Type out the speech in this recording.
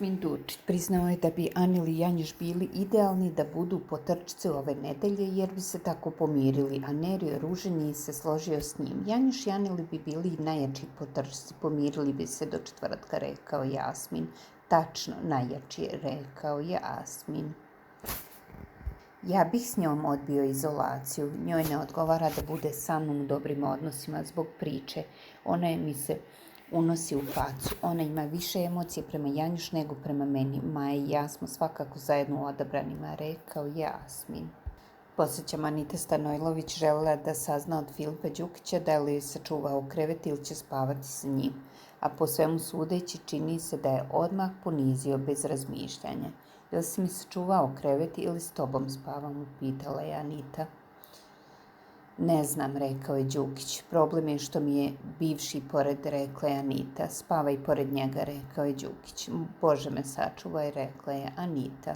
Jasmin Durčić priznao je da bi Anil i Janjuš bili idealni da budu potrčci ove nedelje jer bi se tako pomirili, a Nerio Ruženi se složio s njim. Janjuš i Anil bi bili najjači potrčci, pomirili bi se do četvrtka, rekao Jasmin. Tačno, najjači, rekao Jasmin. Ja bih s njom odbio izolaciju. Njoj ne odgovara da bude sa mnom u dobrim odnosima zbog priče. Ona mi se unosi u facu. Ona ima više emocije prema Janjuš nego prema meni. Maja i ja smo svakako zajedno u odabranima, rekao Jasmin. Podsjećam, Anita Stanojlović želela da sazna od Filipa Đukića da li je sačuvao krevet ili će spavati sa njim, a po svemu sudeći čini se da je odmah ponizio bez razmišljanja. Jel si mi sačuvao krevet ili s tobom spavam, upitala je Anita. Ne znam, rekao je Đukić. Problem je što mi je bivši pored, rekla je Anita. Spavaj pored njega, rekao je Đukić. Bože me sačuvaj, rekla je Anita.